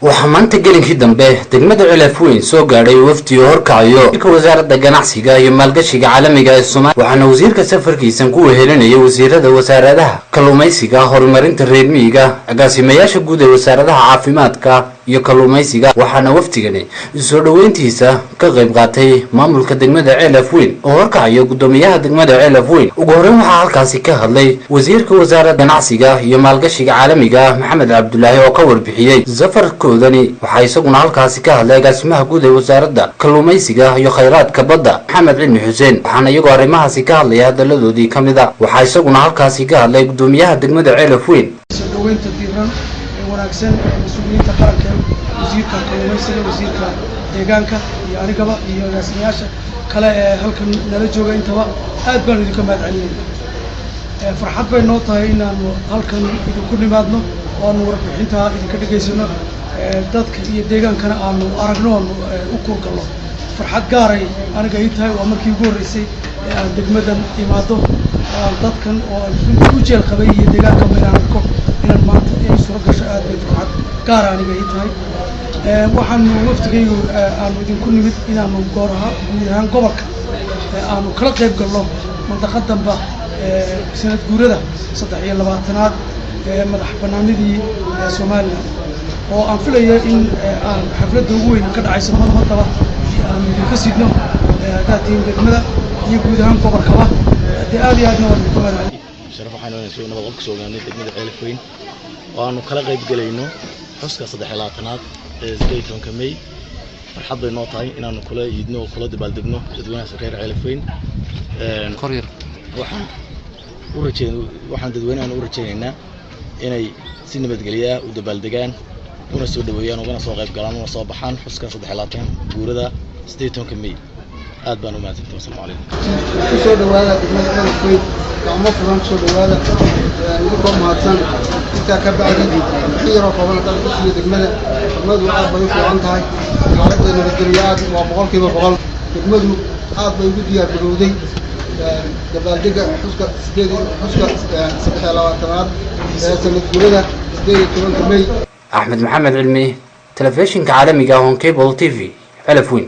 Waxaa maanta gelinkii dambe degmada Ceelaf Weyn soo gaadhay wafdi oo horkacayo wasiirka Wasaaradda Ganacsiga iyo Maalgashiga Caalamiga ee Soomaaliya, waxaana wasiirka safarkiisan ku wehelinayay wasiirada wasaaradaha kalluumaysiga, horumarinta reer miyiga, agaasimayaasha guud ee wasaaradaha caafimaadka iyo kalluumaysiga. Waxaana wafdigani soo dhoweyntiisa ka qayb qaatay maamulka degmada Ceelaf Weyn oo horkacayo guddoomiyaha degmada Ceelaf Weyn. Ugu horreyn waxaa halkaasi ka hadlay wasiirka Wasaaradda Ganacsiga iyo Maalgashiga Caalamiga, Maxamed Cabdulaahi, oo ka warbixiyey safarkoodani. Waxaa isaguna halkaasi ka hadlay agaasimaha guud ee Wasaaradda Kalluumaysiga iyo Khayraadka Badda, Maxamed Cilmi Xuseen. Waxaana iyagoo arrimahaasi ka hadlaya hadaladoodii ka mid a. Waxaa isaguna halkaasi ka hadlay guddoomiyaha degmada Ceelaf Weyn. Soo dhaweynta diiran ee wanaagsan ee mas-uuliyiinta qaranka, wasiirka kalluumaysiga, wasiirka deegaanka iyo anigaba iyo agaasimayaasha kale ee halkan nala jooga intaba, aad baanu idinka mahad celinayna. Farxad bay noo tahay inaanu halkan idinku nimaadno oo aanu warbixintaa idinka dhegaysano, dadka iyo deegaankana aanu aragno, aanu u kuurgalno. Farxad gaaray aniga ii tahay. Waa markii ugu horreysay ee aan degmadan imaado, aan dadkan oo aan runtii u jeel qabay iyo deegaankaba inaan arko, inaan maanta ay suuro gasho, aad bay farxad gaara aniga ii tahay. Waxaanu wafdigaygu aanu idinku nimid inaanu goor ahaa guud ahaan gobolka aanu kala qayb galno mandaqadanba sanad guurada 23aad ee madax banaanidii Somaliland, oo aan filayo in aan xafladda ugu weyn ka dhacayso haddaba aanu idinka sidno, haddaad tihiin degmada iyo guud ahaan gobolkaba. Dee aad iyo aadna waan idinku mahad. Sharaf waxaynu soo nabad qab kasoo ogaanay degmada Ceelaf Weyn oo aanu kala qayb gelayno xuska 23aad ee 18-ka May. Farxad bay noo tahay inaanu kula iidno oo kula dabaaldegno dadweynahaas reer Ceelaf Weyn. Waxaan dadweynahan u rajaynaynaa inay si nabadgelya u dabaaldegaan, una soo dhaweeyaan, ugana soo qayb galaan, una soo baxaan xuska 23 guurada 18-ka May. Aad baan u mahadsantahay. Wasalaamu calaykum. Ku soo dhawaada degmada Ceelaf Weyn, gacmo furan kusoo dhawaada idinkoo mahadsan. Intaa ka bacdi, wixii yaroo kooban haddaan ku siiyo degmada, degmadu aad bay u fiican tahay. Xaaladda nabadgelyo aad waa 100%. Degmadu aad bay ugu diyaar garowday dabaaldega xuska sideed xuska 23aad ee sanad guurada 18-ka May. Axmed Maxamed Cilmi, telefishinka caalamiga Horn Cable TV, Ceelaf Weyn.